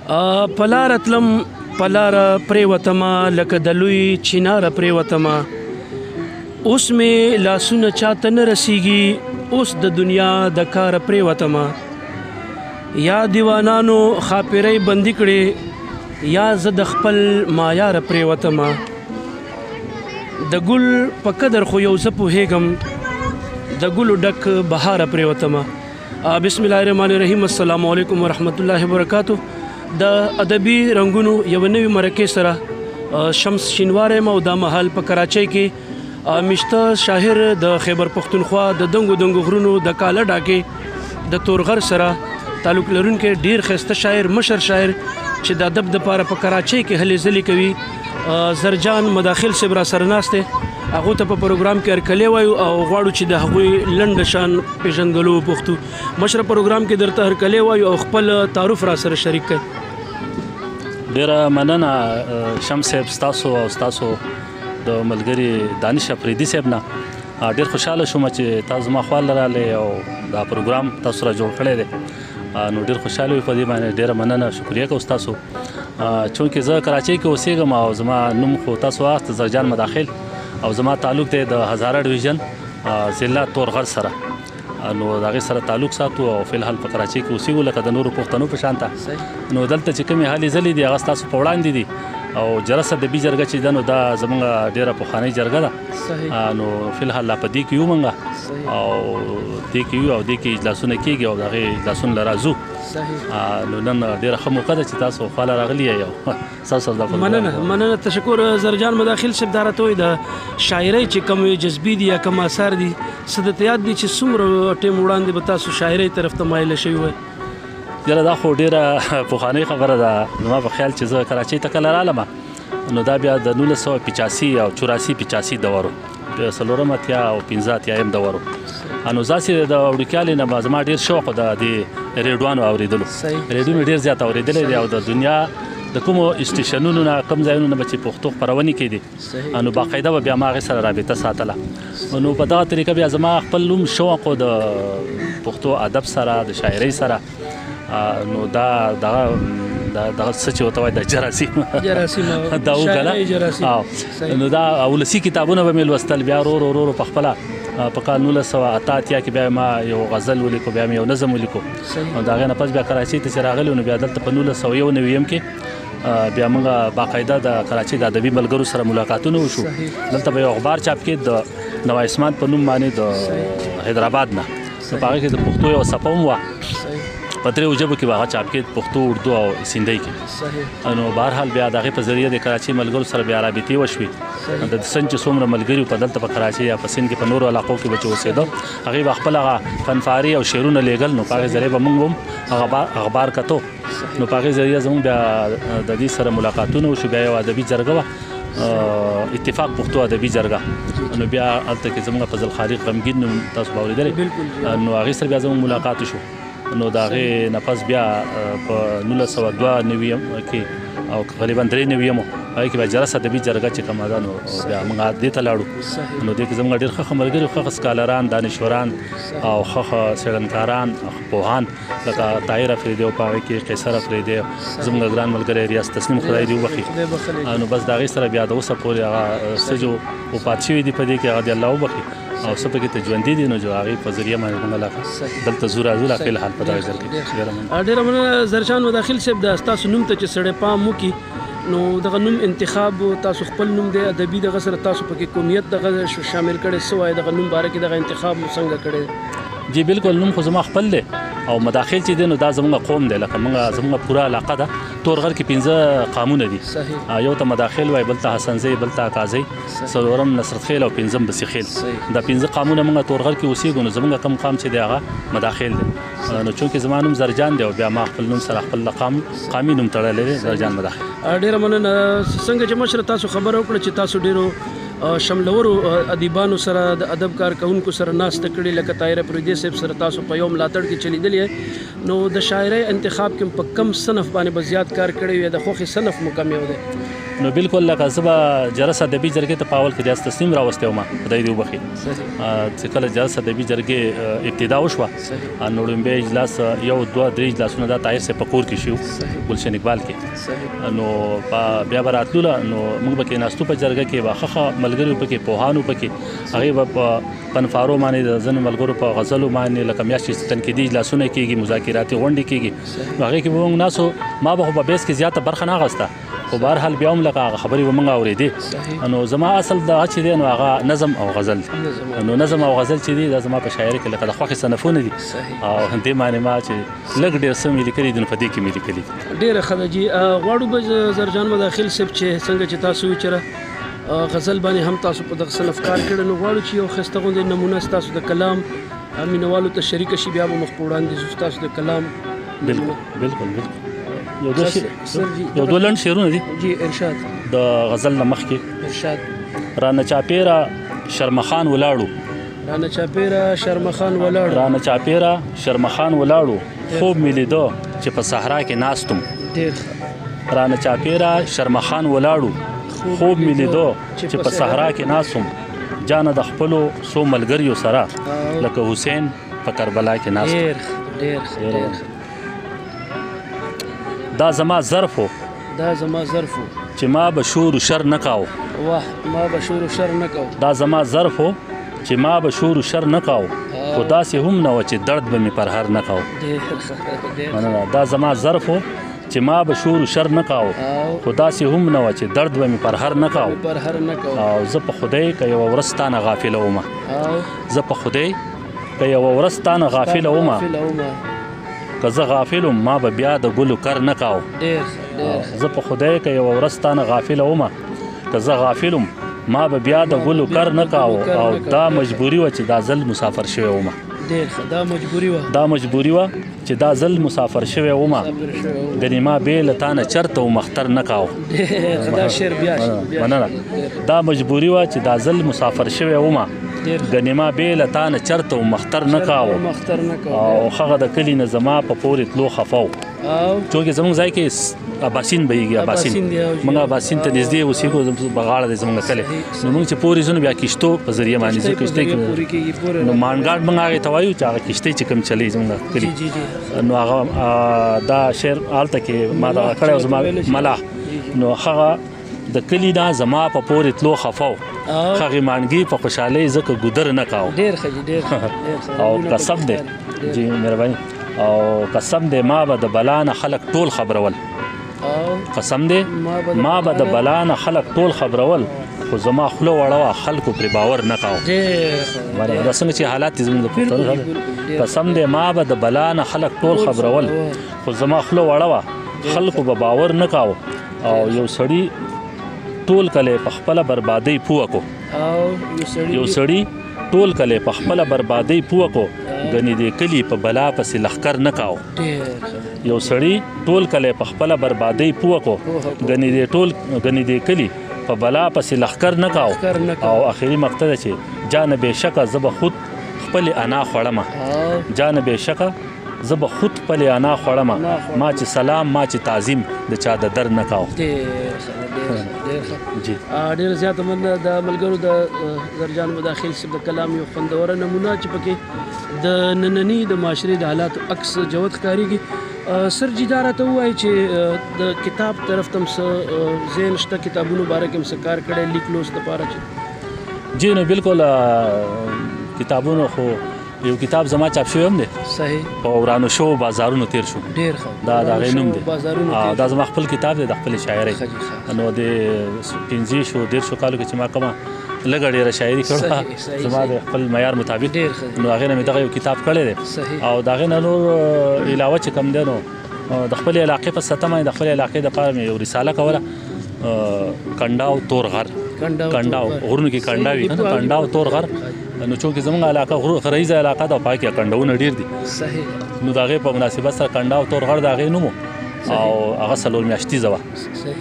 په لاره تلم په لاره پرېوتمه لکه د لوی چیناره پرېوتمه. اوس مې لاسونه چاته نه رسیږي، اوس د دنیا د کاره پرېوتمه. یا دیوانانو خاپیرۍ بندي کړې، یا زه د خپل مایاره پرېوتمه. د ګل په قدر خو یو زه پوهېږم، د ګلو ډک بهاره پرېوتمه. بسم الله الرحمن الرحیم. السلام علیکم ورحمت الله وبرکاتو. د ادبي رنگونو یو نوې مرکه سره شمس شینواری یم او دا مهال په کراچۍ کې مشته شاعر د خیبر پښتونخوا د دنګو دنګو غرونو د کاله ډاکې د تورغر سره تعلق لرونکی ډیر ښایسته شاعر، مشر شاعر چې د ادب دپاره په کراچۍ کې هلې ځلې کوي، زرجان مداخل صاحب را سره ناست دی. هغو ته په پروګرام کې هرکلی وایو او غواړو چې د هغوی لنډه شان پېژندګلو وپوښتو. مشره، پروګرام کې درته هرکلی وایو او خپل تعارف را سره شریک کړئ. ډیره مننه شمس صاحب، ستاسو او ستاسو د ملګري دانش افریدي صاحب نه ډیر خوشاله شوم چې تاسو زما خواله راغلی او دا پروګرام تاسو را جوړ کړی دی، نو ډیر خوشاله یو په دې باندې. ډیره مننه، شکریه کوم تاسو. چونکه زه کراچۍ کې اوسېږم او زما نوم خو تاسو واخیست، زرجان مداخل، او زما تعلق دی د هزاره ډویژن ضلع تورغر سره، نو د هغې سره تعلق ساتو او فلحال په کراچۍ کې اوسېږو لکه د نورو پښتنو په شان ته. نو دلته چې کومې هلې ځلې دي، هغه ستاسو په وړاندې دي او جرس ادبي جرګه چې ده، نو دا زمونږ ډېره پخوانۍ جرګه ده. نو فلحال لا په دې کې یو مونږ او دې کې یو او دې کې اجلاسونه کېږي او د هغې اجلاسونه له راځو. نو نن ډېره ښه موقع ده چې تاسو خواله راغلي یئ او تاسو سره دا پروګرام. مننه، مننه، تشکر. زرجان مداخل صاحب، دا راته وایي د شاعرۍ چې کوم جذبې دي یا کوم آثار دي، څه درته یاد دي چې څومره ټیم وړاندې به تاسو شاعرۍ طرف ته مایله شوي وای؟ یاره، دا خو ډېره پخوانۍ خبره ده. زما په خیال چې زه کراچۍ ته کله رالم، نو دا بیا د 1985 او 84 85 دور و، 84 او 85م دور و. نو زاسې د وړوکیالي نه به زما ډېر شوق د دې ریډوانو اورېدلو. ریډیو مې ډېر زیات اورېدلی دی او د دنیا د کومو اسټیشنونو نه، کوم ځایونو نه به چې پښتو خپرونې کېدې، نو باقاعده به بیا ما هغې سره رابطه ساتله. نو په دغه طریقه بیا زما خپل هم شوق و د پښتو ادب سره، د شاعرۍ سره. نو دا دغه دغه څه چې ورته وایي د جراثیم جراثیم دا و کنه. شاعرۍ جراثیم. نو دا ولسي کتابونه به مې لوستل. بیا ورو ورو ورو په خپله په کال 1988 کې بیا ما یو غزل ولیکو، بیا مې یو نظم ولیکو. او د هغې نه پس بیا کراچۍ ته چې راغلی، نو بیا دلته په 1991 کې بیا موږ باقاعده د کراچۍ د ادبي ملګرو سره ملاقاتونه وشو. دلته به یو اخبار چاپ کېد د نوای اسمان په نوم باندې د حیدرآباد نه، نو په هغې کې د پښتو یو صفحه هم وه. په دریو ژبو کې به هغه چاپ کېد، پښتو، اردو او سندۍ کې. نو بهرحال بیا د هغې په ذریعه د کراچۍ ملګرو سره بیا رابطې وشوې. د سند چې څومره ملګري په دلته په کراچۍ یا په سند کې په نورو علاقو کې به چې اوسېده، هغې به خپل هغه فنفاري او شعرونه لېږل، نو په هغې ذریعه به موږ هم هغه اخبار کتو. نو په هغې ذریعه زموږ بیا د دې سره ملاقاتونه وشو. بیا یو ادبي جرګه وه، اتفاق پښتو ادبي جرګه، نو بیا هلته کې زموږ فضل خالق غمګین نوم تاسو به اورېدلی، نو هغې سره بیا زموږ ملاقات وشو. نو د هغې نه پس بیا په 1992 کې او غالبا 93 هغې کې بیا جرس ادبي جرګه چې کومه ده، نو بیا موږ دې ته لاړو. نو دې کې زموږ ډېر ښه ښه ملګري، ښه ښه سکالران، دانشوران او ښه ښه څېړنکاران، پوهان لکه طاهر افریدی او په هغې کې قیصر افریدی، زموږ ګران ملګری ریاض تسنیم، خدای دې وبخښي. نو بس د هغې سره بیا د اوسه پورې هغه څه چې وفات شوي دي په دې کې، هغه دې الله وبخښي او څه پکې ته ژوندي دي، نو جو هغې په ذریعه باندې موږ لا دلته ځو راځو لا فلحال په دغه ځای کې. ډېره مننه. ډېره مننه. زرشان مداخل صاحب، د ستاسو نوم ته چې سړی پام وکړي، نو دغه نوم انتخاب تاسو خپل نوم دی ادبي، دغه سره تاسو پکې قومیت دغه شامل کړی، څه وایي دغه نوم باره کې، دغه انتخاب مو څنګه کړی؟ جی بالکل، نوم خو زما خپل دی او مداخل چې دی، نو دا زموږ قوم دی، لکه موږ زموږ پوره علاقه ده. تورغر کې پنځه قامونه دي. یو ته مداخل وای، بل ته حسنزی، بل ته اکازی، څلورم نصرت خیل او پنځم بسی خیل. دا پنځه قامونه موږ تورغر کې اوسېږو. نو زموږ کوم قام چې دی، هغه مداخل دی. نو چونکې زما نوم زرجان دی او بیا ما خپل نوم سره خپل قام قامي نوم تړلی دی، زرجان مداخل. ډېره مننه. څنګه چې مشره تاسو خبره وکړه چې تاسو ډېرو شملورو ادیبانو سره، د ادب کار کوونکو سره ناسته کړې، لکه طاهر افریدي صاحب سره تاسو په یو ملاتړ کې چلیدلی، نو د شاعرۍ انتخاب کې په کم صنف باندې به زیات کار کړی وي؟ د خوښې صنف مو کم یو دی؟ نو بالکل لکه زه به جرس ادبي جرګې ته په اول کې ریاست تسنیم راوستی وم، خدای دې وبخښي، چې کله جرس ادبي جرګې ابتدا وشوه نو لومړی اجلاس یو دوه درې اجلاسونه دا طاهر صاحب په کور کې شو، ګلشن اقبال کې. نو بیا به راتلله، نو موږ به کېناستو په جرګه کې، به ښه ښه ملګري پکې، پوهانو پکې، هغې به په پنفارو باندې، د ځینو ملګرو په غزلو باندې، لکه میاشتې چې تنقیدي اجلاسونه کېږي، مذاکراتي غونډې کېږي، نو هغې کې به موږ ناست. ما به خو په بیس کې زیاته برخه نه اخیسته، خو بهرحال بیا هم لکه هغه خبرې به موږ اورېدې. نو زما اصل دا چې دی نو هغه نظم او غزل دی. نو نظم او غزل چې دی دا زما په شاعري کې لکه د خوښې صنفونه دي، او دې معنی ما چې لږ ډېر څه مې لیکلي دي نو په دې کې مې لیکلي دي. ډېره ښه ده جي. غواړو به زرجان مداخل صاحب چې څنګه چې تاسو وچره غزل باندې هم تاسو په دغه صنف کار کړی، نو غواړو چې یو ښایسته غوندې نمونه ستاسو د کلام مینهوالو ته شریکه شي، بیا به مخ په وړاندې ځو ستاسو د کلام. بالکل بالکل بالکل. یو دوه یو دوه لنډ شعرونه دي جی. ارشاد. د غزل نه مخکې. ارشاد. رانه چاپیره شرمخان ولاړو، رانه چاپیره شرمخان ولاړو، رانه چاپیره شرمخان ولاړو، خوب مې لیدو چې په صحرا کې ناستم. ډېر. رانه چاپیره شرمخان ولاړو، خوب مې لیدو چې په صحرا کې ناستم، جانه د خپلو څو ملګریو سره لکه حسین په کربلا کې ناست. ډېر ډېر ډېر. دا زما ظرف و، دا زما ظرف و چې ما به شور و شر نه کاو. واه، ما به شور و شر نه کاو. دا زما ظرف و چې ما به شور و شر نه کاو، خو داسې هم نه وه چې درد به مې پر هر نه کاو. مننه. دا زما ظرف و چې ما به شور و شر نه کاو، خو داسې هم نه وه چې درد به مې پر هر نه کاو. او زه په خدای که یوه ورځ تا نه غافله ومه، زه په خدای که یوه ورځ تا نه غافله ومه، که زه غافل وم ما به بیا د ګلو کر نه کاو. زه په خدای که یوه ورځ تا نه غافله ومه، که زه غافل وم ما به بیا د ګلو کر نه کاو. او دا مجبوري وه چې دا ځل مسافر شوی ومه. دا مجبوري وه، دا مجبوري وه چې دا ځل مسافر شوی ومه، ګنې ما بې له تا نه چرته ومختر نه کاو. مننه. دا مجبوري وه چې دا ځل مسافر شوی ومه، ګنې ما بې له تا نه چرته ومختر نه کاو. او هغه د کلي نه زما په پورې تلو خفه و، چونکې زموږ ځای کې اباسین بهیږي، اباسین، موږ اباسین ته نږدې اوسېږو، په غاړه دی زموږ کلی، نو موږ چې پورې ځو نو بیا کښتو په ذریعه باندې ځو، کښتۍ کې، نو مانګاډ موږ هغې ته وایو چې هغه کښتۍ چې کوم چلوي زموږ کلي، نو هغه دا شعر هلته کې ما دغه کړی او زما ملاح، نو هغه د کلي نه زما په پورې تلو خفه و، هغې مانګې په خوشحالۍ ځکه ګودر نه کاو. ډېر ښه جي، ډېر. او قسم دی جي، مهرباني. او قسم دی ما به د بلا نه خلک ټول خبرول، قسم دی ما به د بلا نه خلک ټول خبرول، خو زما خوله وړه وه خلکو پرې باور نه کاو. دا څنګه چې حالات دي زموږ د پښتنو، قسم دی ما به د بلا نه خلک ټول خبرول، خو زما خوله وړه وه خلکو به باور نه کاو. او یو سړي ټول کلی په خپله بربادۍ پوه کو، یو سړي ټول کلی په خپله بربادۍ پوه کو، ګنې دې کلي په بلا پسې لښکر نه کاو. یو سړي ټول کلی په خپله بربادۍ پوه کو، ګنې دې ټول ګنې دې کلي په بلا پسې لښکر نه کاو. او اخري مقطع ده چې جانه بېشکه زه به خود خپلې انا خوړمه، جانه بېشکه زه به خود خپلې انا خوړمه، ما چې سلام ما چې تعظیم د چا د در نه کاو. جی. ډېره زیاته مننه د ملګرو د زرجان مداخل صاحب د کلام یو خوندوره نمونه چې پکې د ننني د معاشرې د حالاتو عکس جوت ښکارېږي. سر جي دا راته ووایي چې د کتاب طرف ته هم څه ذهن شته، کتابونو باره کې هم څه کار کړی لیک لوست دپاره چې؟ جی نو بالکل کتابونو خو یو کتاب زما چاپ شوی هم دی، صحیح، په ورانو شوو بازارونو تیر شو. ډېر ښه. دا د هغې نوم دی، دا زما خپل کتاب دی د خپلې شاعرۍ. نو د 15 30 کالو کې چې ما کومه لږه ډېره شاعري کړې زما د خپل معیار مطابق، نو هغې نه مې دغه یو کتاب کړی دی. او د هغې نه نور علاوه چې کوم دی نو د خپلې علاقې په سطح باندې د خپلې علاقې دپاره مې یو رساله کوله، کنډاو تور غر، کنډاو غرونو کې کنډا وي، کنډاو تور غر. نو چونکې زموږ علاقه غریزه علاقه ده، پای کې کنډاونه ډېر دي، نو د هغې په مناسبت سره کنډاو تور غر د هغې نوم و. او هغه 4 میاشتیزه وه،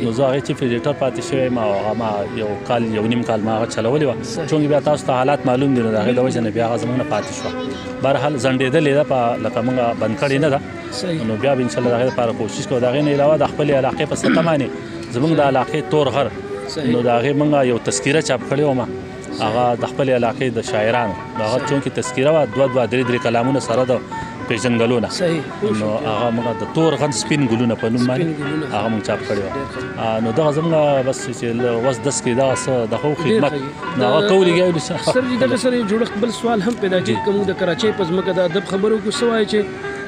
نو زه هغې چیف ایډیټر پاتې شوی یم، او هغه ما یو کال یو نیم کال ما هغه چلولې وه. چونکې بیا تاسو ته حالات معلوم دي، نو د هغې د وجې نه بیا هغه زموږ نه پاتې شوه. بهرحال ځنډېدلې ده، په لکه موږ بند کړې نه ده، نو بیا به انشاءالله د هغې لپاره کوشش کوو. د هغې نه علاوه د خپلې علاقې په سطح باندې زمونږ د علاقې تور غر، نو د هغې مونږ یو تذکره چاپ کړې وه. ما هغه د خپلې علاقې د شاعرانو هغه چونکې تذکره وه، دوه دوه درې درې کلامونه سره د پېژندګلونه، نو هغه موږ د تور غن سپین ګلونه په نوم باندې هغه موږ چاپ کړی وه. نو دغه زموږ بس چې وس دس کې دغه څه د خو خدمت نو هغه کولی ګیلو. سر جی، دغه سره جوړښت بل سوال هم پیدا کیږي، کوم د کراچۍ په ځمکه د ادب خبرو کو سوای چې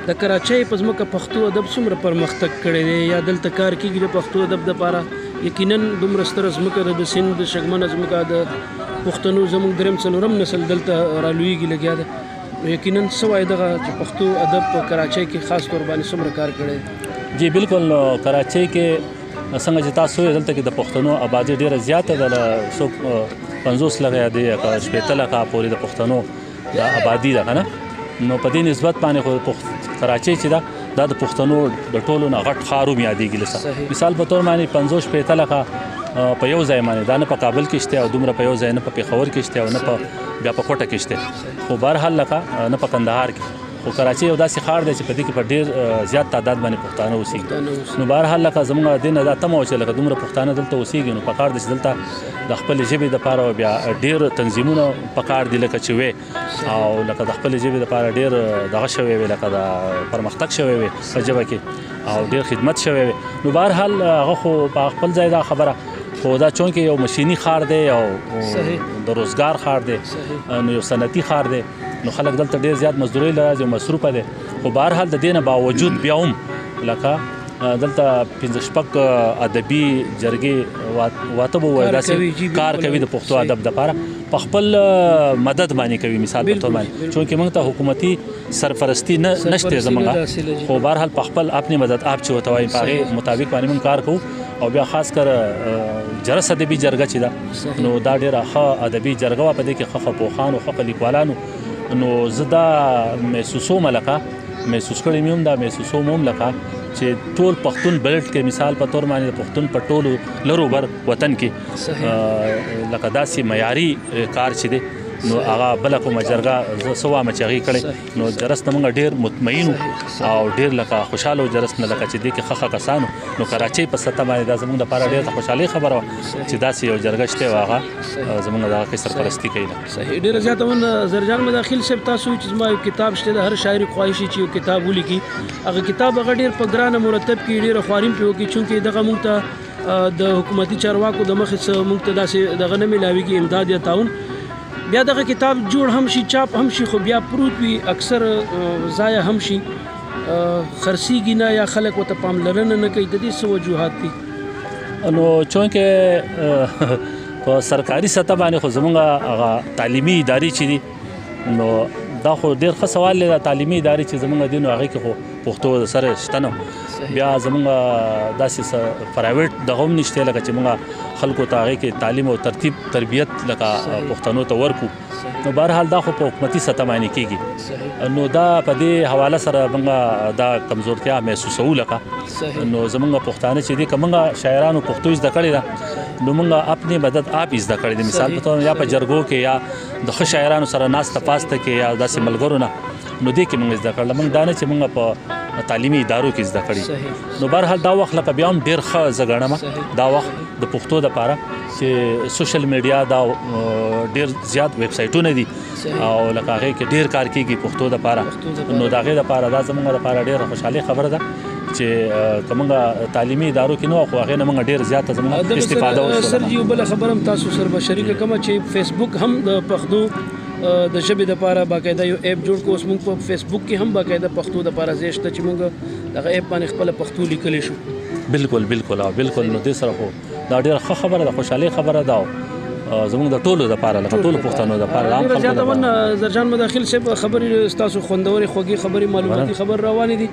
د کراچۍ په ځمکه پښتو ادب څومره پرمختګ کړی دی یا دلته کار کیږي د پښتو ادب دپاره؟ یقینا دومره ستره ځمکه ده، د سند شګمنه ځمکه، د پښتنو زموږ دریم څلورم نسل دلته رالویږي لګیا ده، یقینا څه وایي دغه چې پښتو ادب په کراچۍ کې خاص طور باندې څومره کار کړی؟ جی بالکل، نو کراچۍ کې څنګه چې تاسو وایئ دلته کې د پښتنو آبادي ډېره زیاته ده، له څوک 50 لکه دی 60 لکه پورې د پښتنو د آبادي ده که نه. نو په دې نسبت باندې خو کراچۍ چې ده دا د پښتنو د ټولو نه غټ ښار هم یادېږي. لسه مثال په تور باندې 50 60 لکه په یو ځای باندې دا نه په کابل کې شته، او دومره په یو ځای نه په پېښور کې شته، او نه په بیا په کوټه کې شته، خو بهرحال لکه نه په کندهار کې. خو کراچۍ یو داسې ښار دی چې په دې کې په ډېر زیات تعداد باندې پښتانه اوسېږي. نو بهرحال لکه زموږ دې نه دا تمه وه چې لکه دومره پښتانه دلته اوسېږي نو پکار دی چې دلته د خپلې ژبې دپاره بیا ډېر تنظیمونه پکار دي لکه چې وی، او لکه د خپلې ژبې دپاره ډېر دغه شوی وي، لکه د پرمختګ شوی وي په ژبه کې او ډېر خدمت شوی وي. نو بهرحال هغه خو په خپل ځای دا خبره، خو دا چونکې یو مشیني ښار دی او د روزګار ښار دی، نو یو صنعتي ښار دی، نو خلک دلته ډېر زیات مزدورۍ له راځي او مصروفه دی. خو بهرحال د دې نه باوجود بیا هم لکه دلته پنځه شپږ ادبي جرګې واته به ووایو داسې کار کوي د پښتو ادب دپاره په خپل مدد باندې کوي. مثال په تور باندې چونکې موږ ته حکومتي سرپرستي نه نشته زمونږ، خو بهرحال په خپل اپنې مدد آپ چې ورته وایي په هغې مطابق باندې موږ کار کوو. او بیا خاص کر جرس ادبي جرګه چې ده نو دا ډېره ښه ادبي جرګه وه، په دې کې ښه ښه پوهانو ښه ښه لیکوالانو. نو زه دا محسوسوم لکه محسوس کړی مې هم دا محسوسوم هم لکه چې ټول پښتون بلټ کې مثال په تور باندې پښتون په ټولو لرو بر وطن کې لکه داسې معیاري کار چې دی نو هغه بله کومه جرګه زه څه وایم چې هغې کړی. نو جرس نه موږ ډېر مطمئن او ډېر لکه خوشحاله و جرس نه، لکه چې دې کې ښه ښه کسانو. نو کراچۍ په سطح باندې دا زموږ دپاره ډېر د خوشحالۍ خبره وه چې داسې یو جرګه شته او هغه زموږ دغه کې سرپرستي کوي. صحیح، ډېره زیاته مننه زرجان مداخل صاحب. تاسو چې زما یو کتاب شته، د هر شاعر خواهش چې یو کتاب ولیکي، هغه کتاب هغه ډېر په ګرانه مرتب کې ډېره خواري هم پرې وکړي، چونکې دغه موږ ته د حکومتي چارواکو د مخې څه موږ ته داسې دغه نه میلاویږي امداد یا تعاون. بیا دغه کتاب جوړ هم شي، چاپ هم شي، خو بیا پروت وي، اکثر ضایع هم شي، خرڅېږي نه یا خلک ورته پاملرنه نه کوي. د دې څه وجوهات دي؟ نو چونکې په سرکاري سطح باندې خو زمونږ هغه تعلیمي ادارې چې دي، نو دا خو ډېر ښه سوال دی. دا تعلیمي ادارې چې زمونږ دي نو هغې کې خو پښتو سره شته نه. بیا زمونږ داسې څه پرایویټ دغه هم نشته لکه چې مونږ خلکو ته هغې کې تعلیم او ترتیب تربیت لکه پښتنو ته ورکو. نو بهرحال دا خو په حکومتي سطح باندې کېږي. نو دا په دې حواله سره مونږ دا کمزورتیا محسوسوو لکه. نو زمونږ پښتانه چې دي، که مونږ شاعرانو پښتو زده کړې ده نو مونږ خپل مدد آپ زده کړې ده. مثال په توګه یا په جرګو کې یا د ښه شاعرانو سره ناسته پاسته کې یا داسې ملګرو نه، نو دې کې مونږ زده کړله. مونږ دا نه چې مونږ په تعلیمي ادارو کې زده کړي. نو بهرحال دا وخت لکه بیا هم ډېر ښه زه ګڼم دا وخت د پښتو دپاره چې سوشل میډیا دا ډېر زیات ویب سایټونه دي او لکه هغې کې ډېر کار کېږي پښتو دپاره. نو د هغې دپاره دا زمونږ دپاره ډېره خوشحالۍ خبره ده چې که موږ تعلیمي ادارو کې نه وو، خو هغې نه موږ ډېر زیاته زموږ استفاده وشوه. سر جي، یو بله خبره هم تاسو سره به شریکه کړم چې فیسبوک هم د پښتو د ژبې دپاره باقاعده یو اپ جوړ کړو. اوس موږ په فیسبوک کې هم باقاعده پښتو دپاره ځای شته چې موږ دغه اپ باندې خپله پښتو لیکلی شو. بالکل بالکل بالکل. نو دې سره خو دا ډېره ښه خبره ده، خوشحالۍ خبره ده زموږ د ټولو دپاره لکه ټولو پښتنو دپاره، عام خلکو دپاره. مننه زرجان مداخل صاحب، خبرې ستاسو خوندورې خوږې خبرې معلوماتي خبرې روانې دي.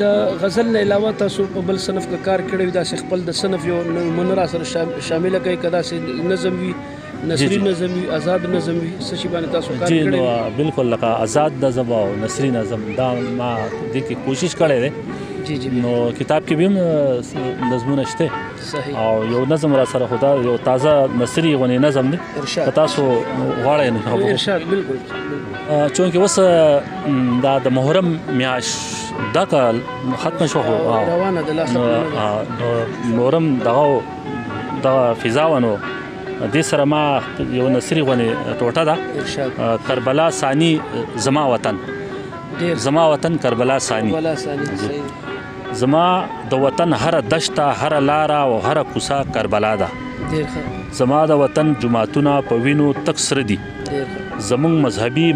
د غزل نه علاوه تاسو په بل صنف کې کار کړی وي، داسې خپل د صنف یو نمونه را سره شامله کړئ، که داسې نظم وي، نثري نظم وي، آزاد نظم وي، څه شي باندې تاسو کار کړی؟ نو بالکل لکه آزاد نظم او نثري نظم دا ما دې کې کوشش کړی دی. جی جی. نو کتاب کې به هم نظمونه شته او یو نظم را سره خدا یو تازه نثري غونې نظم دی که تاسو غواړئ. نو ارشاد. بالکل. چونکه اوس دا د محرم میاش دا کال ختم شو، خو روانه ده، لا ختم نه. نورم دغه دغه فضا ونو دې سره ما یو نصری غونې ټوټه ده، کربلا ثانی زما وطن، زما وطن کربلا ثانی. زما د وطن هره دشته، هره لاره او هره کوڅه کربلا ده. زما د وطن جوماتونه په وینو تک سره دي. زمونږ مذهبي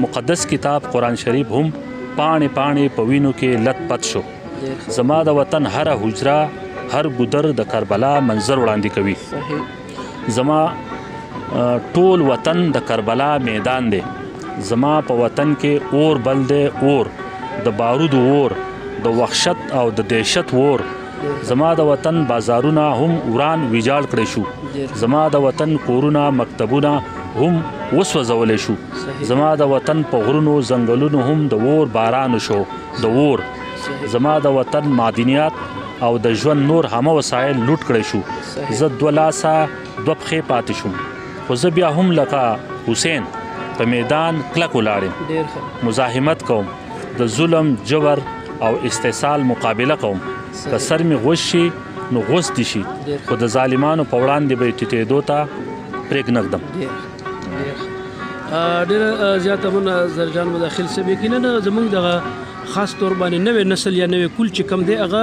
مقدس کتاب قرآن شریف هم پاڼې پاڼې په وینو کې لت پت شو. زما د وطن هره حجره، هر ګودر د کربلا منظر وړاندې کوي. زما ټول وطن د کربلا میدان دی. زما په وطن کې اور بل دی، اور د بارودو، اور د وحشت او د دهشت اور. زما د وطن بازارونه هم وران ویجاړ کړی شو. زما د وطن کورونه، مکتبونه هم وسوځول شو. زما د وطن په غرونو، ځنګلونو هم د اور باران شو، د اور. زما د وطن معدنیات او د ژوند نور همه وسایل لوټ کړی شو. زه دوه لاسه دوه پښې پاتې شوم، خو زه بیا هم لکه حسین په میدان کلک ولاړ یم، مزاحمت کوم، د ظلم، جبر او استحصال مقابله کوم. که سر مې غوڅ شي نو غوڅ دي شي، خو د ظالمانو په وړاندې به یې ټیټېدو ته پرېږ نه ږدم. ډېره زیاته مننه زرجان مداخل صاحب. یقینا زمونږ دغه خاص طور باندې نوې نسل یا نوې کول چې کم دی، هغه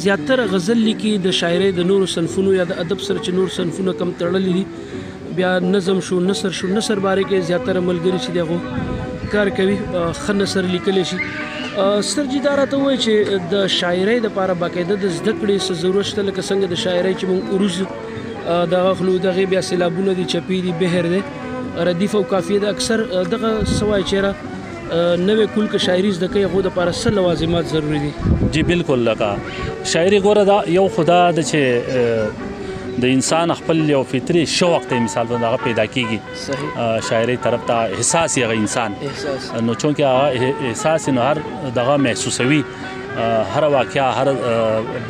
زیاتره غزل لیکي، د شاعرۍ د نورو صنفونو یا د ادب سره چې نور صنفونه کم تړلي دي، بیا نظم شو، نثر شو، نثر باره کې زیاتره ملګري چې دی هغو کار کوي، ښه نثر لیکلی شي. سر جي، دا راته ووایي چې د شاعرۍ دپاره باقاعده د زده کړې څه ضرورت شته؟ لکه څنګه د شاعرۍ چې موږ عروض دغه اخلو، دغې بیا سیلابونه دي، چپې دي، بحر دی، ردیف او قافیه ده، اکثر دغه څه وایي چې نوې کول که شاعري زده کوي، هغو دپاره څه لوازمات ضروري دي؟ جی بالکل، لکه شاعري ګوره، دا یو خدا د چې د انسان خپل یو فطري شوق ته مثال په هغه پیدا کیږي، شاعري طرف ته احساس یې هغه انسان، نو چونکه هغه احساس نو هر دغه محسوسوي، هر واقعیا، هر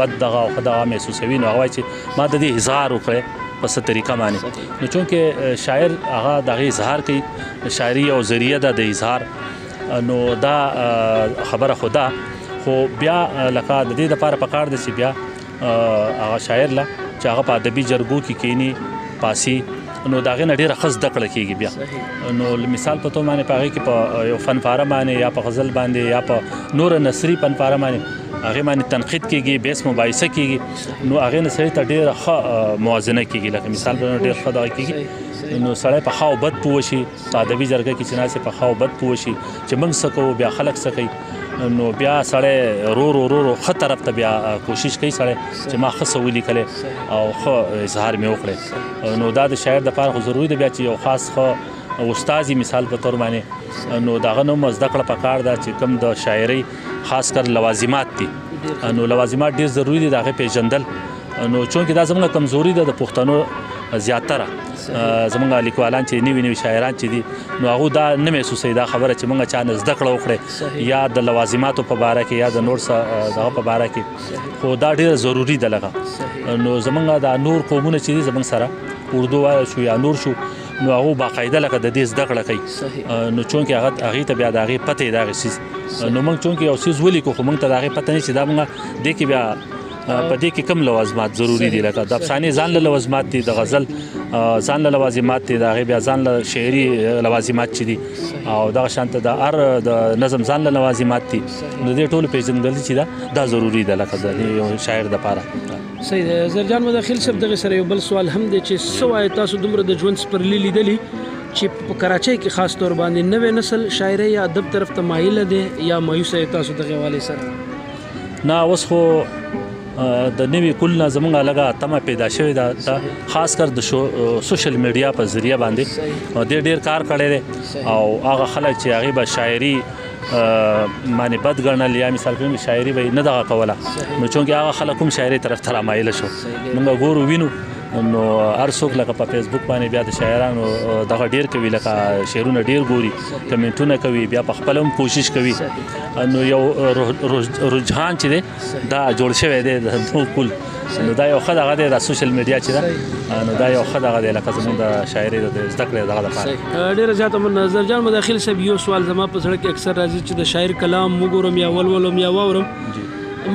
بد دغه او دغه محسوسوي، نو هغه چې ما د دې اظهار وکړ په څه طریقه باندې. نو چونکه شاعر هغه دغه اظهار کوي، شاعري یو ذریعہ ده د اظهار، نو دا خبره خدا خو بیا لکه د دې لپاره پکار ده چې بیا هغه شاعر له چې هغه په ادبي جرګو کې کینی پاسی، نو د هغې نه ډېره ښه زده کړه کېږي. بیا نو مثال په تور باندې په هغې کې په یو فنپاره باندې یا په غزل باندې یا په نوره نثري فنپاره باندې هغې باندې تنقید کېږي، بحث مباحثه کېږي، نو هغې نه سړي ته ډېره ښه موازنه کېږي. لکه مثال په ډېر ښه دغه کېږي، نو سړی په ښه او بد پوه شي، په ادبي جرګه کې چې ناست په ښه او بد پوه شي چې موږ څه کوو، بیا خلک څه کوي، نو بیا سړی رو رو رو رو ښه طرف ته بیا کوشش کوي سړی چې ما ښه څه ولیکلی او ښه اظهار مې وکړی. نو دا د شاعر دپاره خو ضروري ده بیا چې یو خاص ښه استاد مثال په تور باندې، نو د هغه نوم زده کړه پکار ده چې کوم د شاعرۍ خاص کر لوازمات دي، نو لوازمات ډېر ضروري دي د هغې پېژندل. نو چونکې دا زموږ کمزوري ده د پښتنو زیاتره زمونږ لیکوالان چې نوي نوي شاعران چې دي، نو هغه دا نه محسوسوي دا خبره چې مونږ چا نه زده کړه وکړي یا د لوازماتو په باره کې یا د نور څه دغه په باره کې، خو دا ډېره ضروري ده لکه. نو زمونږ دا نور قومونه چې دي زمونږ سره اردو وایي شو یا نور شو، نو هغه باقاعده لکه د دې زده کړه کوي. نو چونکې هغه هغې ته بیا د هغې پته د هغې څیز، نو موږ چونکې یو څیز ولیکو خو موږ ته د هغې پته نه چې دا موږ دې کې بیا په دې کې کوم لوازمات ضروري دي. لکه د افسانې ځان له لوازمات دي، د غزل ځان له لوازمات دي، د هغې بیا ځان له شعري لوازمات چې دي، او دغه شان ته د هر د نظم ځان له لوازمات دي. نو دې ټولو پېژندګلوي چې ده دا ضروري ده لکه د یو شاعر دپاره. صحیح دی زرجان مداخل صاحب، دغه سره یو بل سوال هم دی چې څه وایي تاسو دومره د ژوند سپرلي لیدلي چې په کراچۍ کې خاص طور باندې نوی نسل شاعرۍ یا ادب طرف ته مایله دی یا مایوسه یې تاسو دغې حوالې سره؟ نه، اوس خو د نوي کول نه زمونږ لږه تمه پیدا شوې ده، خاص کر د سوشل میډیا په ذریعه باندې دې ډېر کار کړی دی، او هغه خلک چې هغې به شاعري باندې بد ګڼل یا مثال په شاعري به یې نه دغه کوله، نو چونکې هغه خلک هم شاعري طرف ته رامایله شو، مونږ ګورو وینو، نو هر څوک لکه په فیسبوک باندې بیا د شاعرانو دغه ډېر کوي، لکه شعرونه ډېر ګوري، کمنټونه کوي، بیا په خپله هم کوشش کوي. نو یو رجحان چې دی دا جوړ شوی دی د نو کول، نو دا یو ښه دغه دی، دا سوشل میډیا چې ده نو دا یو ښه دغه دی لکه زموږ د شاعرۍ د زده کړې دغه لپاره. ډېره زیاته مننه نظر جان مداخل صاحب. یو سوال زما په زړه کې اکثر راځي چې د شاعر کلام وګورم یا ولولم یا واورم،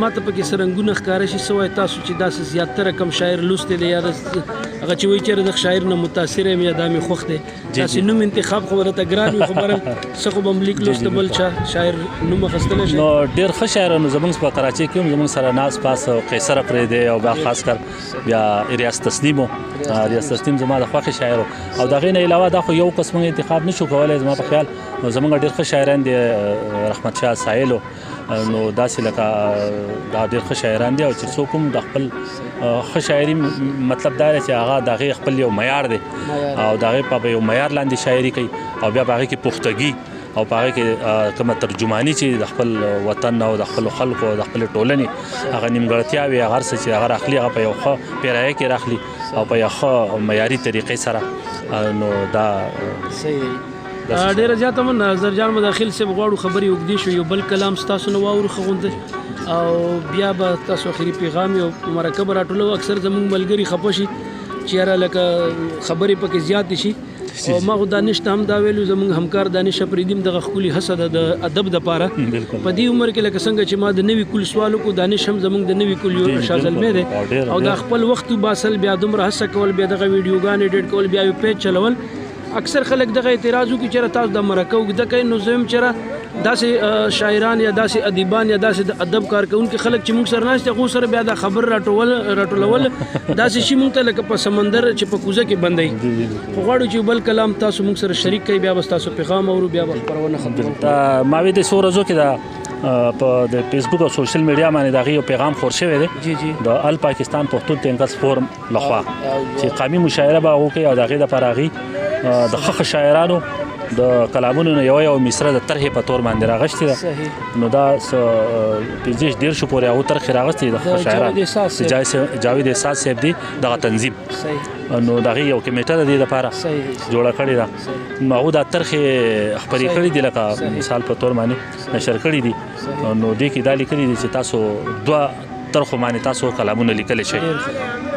ما ته پکې څه رنګونه ښکاره شي. څه وایي تاسو چې داسې زیاتره کم شاعر لوستی دی یا هغه چې وایي چېرې د شاعر نه متاثر یم یا دا مې خوښ دی، داسې نوم انتخاب خو به درته ګران وي، خو بهرحال څه خو به هم لیک لوست بل چا شاعر نوم اخیستلی شي؟ نو ډېر ښه شاعرانو زموږ په کراچۍ کې هم زموږ سره ناست پاس قیصر اپرېدی او بیا خاص کر بیا ریاض تسنیم و. ریاض تسنیم زما د خوښې شاعر و. او د هغې نه علاوه دا خو یو کس موږ انتخاب نشو کولی زما په خیال. نو زموږ ډېر ښه شاعران دي، رحمت شاه ساحل و، نو داسې لکه دا ډېر ښه شاعران دي. او چې څوک هم د خپل ښه شاعري مطلب دا دی چې هغه د هغې خپل یو معیار دی او د هغې په یو معیار لاندې شاعري کوي او بیا په هغې کې پختګي او په هغې کې کومه ترجماني چې د خپل وطن او د خپلو خلکو او د خپلې ټولنې هغه نیمګړتیاوې هغه هر څه چې هغه راخلي هغه په یو ښه پیرایه کې راخلي او په یو ښه معیاري طریقې سره. نو دا صحیح دی. ډېره زیاته مننه نظر جان مداخل صاحب. غواړو خبرې اوږدې شو، یو بل کلام ستاسو نه واورو ښه غوندې او بیا به تاسو اخري پیغام یو مرکه به راټولو. اکثر زموږ ملګري خفه شي چې یاره لکه خبرې پکې زیاتې شي، او ما خو دانش ته هم دا ویلو، زموږ همکار دانش اپریدي هم دغه ښکلې هڅه ده د ادب دپاره په دې عمر کې، لکه څنګه چې ما د نوي کول سوال وکړو، دانش هم زموږ د نوي کول یو شاه زلمی دی او دا خپل وخت وباسل، بیا دومره هڅه کول، بیا دغه ویډیوګانې ایډیټ کول، بیا یو پیج چلول. اکثر خلک دغه اعتراض وکړي چې تاسو د مرکه اوږده کوئ، نو زه هم چېرې داسې شاعران یا داسې ادیبان یا داسې د ادب کارکوونکي خلک چې موږ سره ناست دي هغو سره بیا دا خبر راټولول داسې شي موږ ته لکه په سمندر چې په کوزه کې بندوي. خو غواړو چې بل کلام تاسو موږ سره شریک کړئ، بیا به ستاسو پیغام اورو، بیا به خپرونه ختموو. ما وی د څو ورځو کې دا په د فیسبوک او سوشل میډیا باندې د هغې یو پیغام خور شوی دی د ال پاکستان پښتون تینکرز فورم لخوا چې قامي مشاعره به وکړي او د هغې دپاره هغوی د ښه ښه شاعرانو د کلامونو نه یوه یوه مصره د طرحې په تور باندې راغښتې ده. نو دا 15 دېرشو پورې هغو طرحې راغښتې د ښه شاعرانو جاوید احساس صاحب دی دغه تنظیم، نو د هغې یو کمیټه د دې دپاره جوړه کړې ده. نو هغو دا طرحې خپرې کړې دي لکه مثال په تور باندې نشر کړې دي. نو دې کې دا لیکلي دي چې تاسو دوه طرحو باندې تاسو کلامونه لیکلی شئ،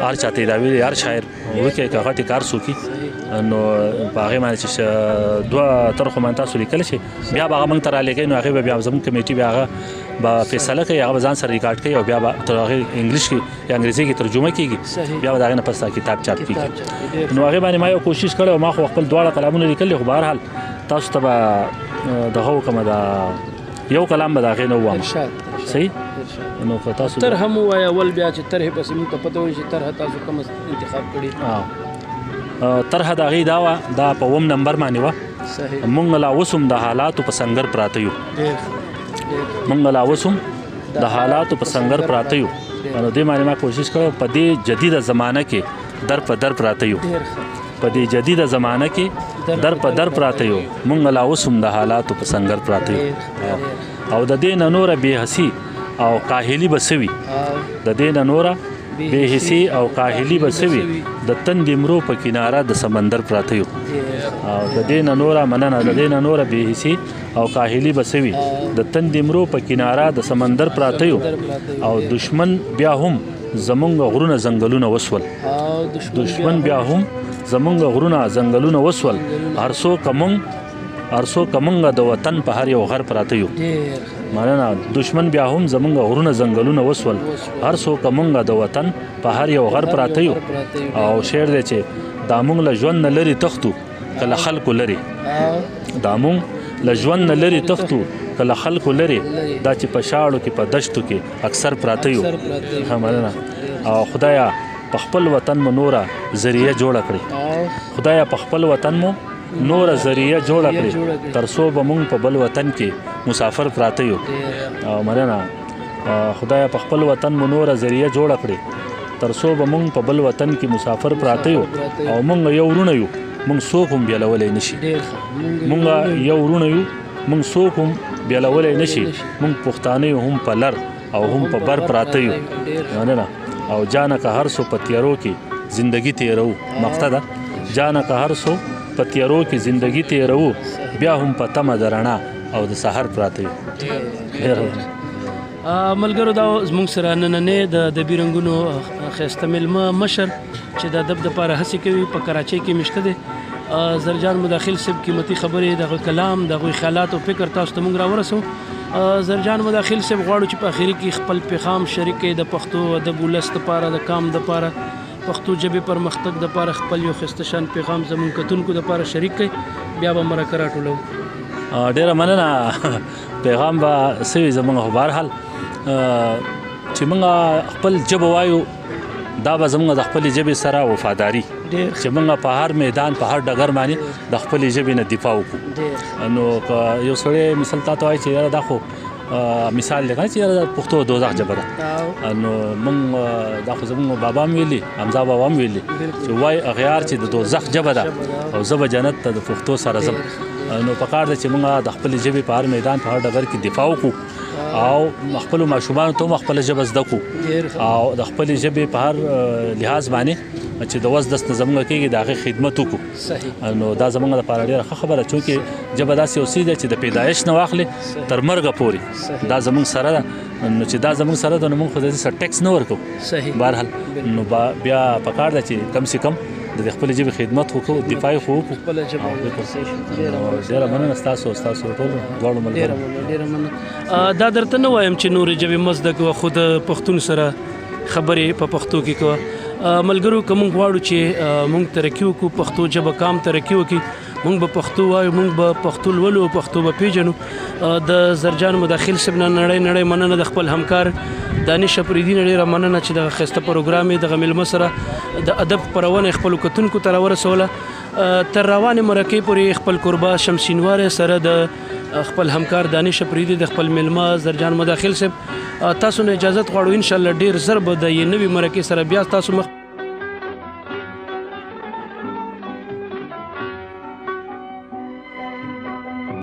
هر چا ته یې دا ویلي، هر شاعر وکړي که غټې کار څوک نو په هغې باندې چې دوه طرحو باندې تاسو لیکلی شئ، بیا به هغه موږ ته رالیږئ، نو هغې به بیا زموږ کمیټي بیا هغه به فیصله کوي، هغه به ځان سره ریکارډ کوي او بیا به تر هغې انګلیش کې یا انګریزي کې ترجمه کېږي، بیا به د هغې نه پس دا کتاب چاپ کېږي. نو هغې باندې ما یو کوشش کړی او ما خو خپل دواړه کلامونه لیکلي، خو بهرحال تاسو ته به دغه وکړم، دا یو کلام به د هغې نه ووایم. صحیح؟ نو که تاسو طرحه مو ووایه اول، بیا چې طرحې پسې موږ ته پته ولګي چې طرحه تاسو کومه انتخاب کړې. طرحه د هغې دا وه، دا په اووم نمبر باندې وه. موږ لا اوس هم د حالاتو په سنګر پراته یو، موږ لا اوس هم د حالاتو په سنګر پراته یو. نو دې باندې ما کوشش کړو په دې جدیده زمانه کې در په در پراته یو، په دې جدیده زمانه کې در په در پراته یو، موږ لا اوس هم د حالاتو په سنګر پراته یو. او د دې نه نوره بې حسي او کاهلي به څه وي، د دې نه نوره بې حسي او کاهلي به څه وي، د تندې مرو په کناره د سمندر پراته یو. او د دې نه نوره مننه، د دې نه نوره بې حسي او کاهلي به څه وي، د تندې مرو په کناره د سمندر پراته یو. او دشمن بیا هم زمونږ غرونه ځنګلونه وسول، دشمن بیا هم زمونږ غرونه ځنګلونه وسول، هر څو که مونږ د وطن په هر یو غر پراته یو. مننه، دشمن بیا هم زمونږ غرونه ځنګلونه وسول، هر څو که مونږ د وطن په هر یو غر پراته یو. او شعر دی چې دا مونږ له ژوند نه لرې تښتو که له خلکو لرې، دا مونږ له ژوند نه لرې تښتو که له خلکو لرې، دا چې په شاړو کې په دشتو کې اکثر پراته یو. مننه. او خدایا په خپل وطن مو نوره ذریعه جوړه کړې، خدایا په خپل وطن مو نوره ذریعه جوړه کړې، تر څو به مونږ په بل وطن کې مسافر پراته یو. او مننه، خدایا په خپل وطن مو نوره ذریعه جوړه کړې، تر څو به مونږ په بل وطن کې مسافر پراته یو. او مونږ یو وروڼه یو، مونږ څوک هم بېلولی نه شي، مونږ یو وروڼه یو، مونږ څوک هم بېلولی نه شي، مونږ پښتانه یو هم په لر او هم په بر پراته یو. مننه. او جانه که هر څو په تیارو کې زندگی تیرو، مقطع ده، جانه که هر څو په تیارو کې زندگی تیرو، بیا هم په تمه د رڼا او د سحر پراته یو. ملګرو، دا زموږ سره نننې د ادبي رنګونو ښایسته مېلمه مشر چې د ادب دپاره هڅې کوي، په کراچۍ کې مېشته دی، زرجان مداخل صاحب. قیمتي خبرې، دغه کلام، دغه خیالات او فکر تاسو ته موږ راورسو. زرجان مداخل صاحب، غواړو چې په اخري کې خپل پیغام شریک کړئ د پښتو ادب ولس دپاره، د کام دپاره، پښتو ژبې پرمختګ دپاره. خپل یو ښایسته شان پیغام زموږ کتونکو دپاره شریک کړئ، بیا به مرکه راټولو. ډیره مننه. پیغام به څه وي زمونږ؟ خو بهرحال چې موږ خپل ژبه وایو، دا به زمونږ د خپلې ژبې سره وفاداري چې موږ په هر میدان، په هر ډګر باندې د خپلې ژبې نه دفاع وکړو. نو که یو سړی مثال تا ته وایي چې یاره دا خو مثال دی چې یاره پښتو دوزخ ژبه ده، نو موږ دا خو زمونږ بابا هم ویلي، حمزه بابا هم ویلي چې وای اغیار چې د دوزخ ژبه ده او زه به جنت ته د پښتو سره ځم. نو پکار ده چې موږ د خپلې ژبې په هر میدان، په هر ډګر کې دفاع وکړو او خپل ماشومانو ته هم خپله ژبه زده کړو او د خپلې ژبې په هر لحاظ باندې چې د وس دست نه زمونږ کېږي، د هغې خدمت وکړو. نو دا زمونږ لپاره ډېره ښه خبره، چونکې ژبه داسې یو څیز ده چې د پیدایش نه واخلې تر مرګه پورې دا زمونږ سره ده. نو چې دا زمونږ سره ده، نو مونږ خو د دې سره ټیکس نه ورکوو. بهرحال نو بیا پکار ده چې کم سي کم د خپلې ژبې خدمت وکړو، دفاع خو وکړو. خپله ژبه. ډېره مننه ستاسو، ستاسو ټولو دواړو ملګرو. ډېره مننه. دا درته نه وایم چې نورې ژبې مه زده کوه، خو د پښتون سره خبرې په پښتو کې کوه. ملګرو، که مونږ غواړو چې مونږ ترقي وکړو، پښتو ژبه کام ترقي وکړي، مونږ به پښتو وایو، مونږ به پښتو لولو، پښتو به پیژنو. د زرجان مداخل صاحب نه نړۍ نړۍ مننه، د خپل همکار دانش اپریدي نه ډېره مننه چې دغه ښایسته پروګرام یې دغه مېلمه سره د ادب خپرونه خپلو کتونکو ته راورسوله. تر روانې مرکې پورې خپل کوربه شمسینواری سره د خپل همکار دانش اپریدي، د خپل مېلمه زرجان مداخل صاحب تاسو نه اجازت غواړو. ان شاء الله ډیر زر به د یو نوي مرکې سره بیا تاسو مخ